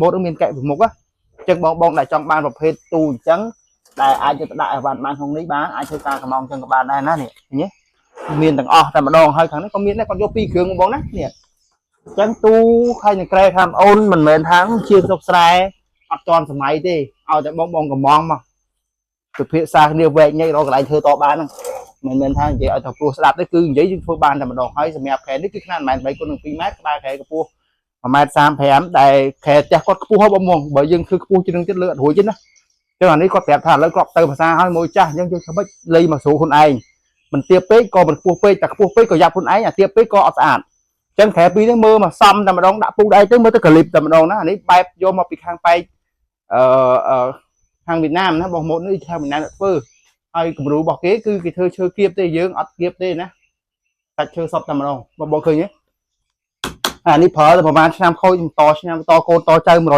ម៉ូតមានកែពីមុខណាអញ្ចឹងបងបងដែលចង់បានប្រភេទទូអញ្ចឹងដែលអាចយកទៅដាក់ឲ្យបានបានក្នុងនេះបានអាចធ្វើការកំងអញ្ចឹងក៏បានដែរណានេះឃើញទេមានទាំងអស់តែម្ដងហើយខាងនេះក៏មានដែរគាត់យកពីរគ្រឿងបងណានេះអញ្ចឹងទូហើយនឹងក្រែខាងអូនមិនមែនថាជាងស្រុកស្រែអត់ទាន់សម័យទេឲ្យតែបងបងកំងមកពិភាក្សាគ្នាវែកញែករកកន្លែងធ្វើតបានហ្នឹងមិនមែនថានិយាយឲ្យតែព្រោះស្ដាប់ទេគឺនិយាយយើងធ្វើបានតែម្ដងហើយសម្រាប់ខែនេះគឺខ្នាត1ម៉ែត្រ8គុណនឹង2ម៉ែត្រក្បាលខែកម្ពស់1ម៉ែត្រ35ដែលខែផ្ទះគាត់ខ្ពស់ហ៎បងបងបើយើងធ្វើខ្ពស់ជាងនឹងទៀតលើអត់រួចទេណាចឹងអានេះគាត់ប្រាប់ថាឥឡូវគាត់ទៅភាសាហើយមួយចាស់អញ្ចឹងយើងធ្វើម៉េចលៃមកស្រួលខ្លួនឯងមិនទៀបពេកក៏មិនខ្ពស់ពេកតែខ្ពស់ពេកក៏យ៉ាប់ខ្លួនឯងអាទៀបពេកក៏អត់ស្អាតចឹងខែពីរនេះមើលមកសំតែម្ដងដាក់ពូកដៃទៅមើលទៅកលិបតែម្ដងណាអានេះបែបយកមកពីខាងប៉ែកអឺអឺខាងវៀតណាមណាបងម៉ូតនេះខាងវៀតណាមធ្វើហើយគំរូរបស់គេគឺគេធ្វើឈើគៀបទេយើងអត់គៀបទេណាសាច់ឈើសពតែម្ដងបងបងឃើញទេអានេះប្រើទៅប្រហែលឆ្នាំខូចបន្តឆ្នាំបន្តកូនតចៅ100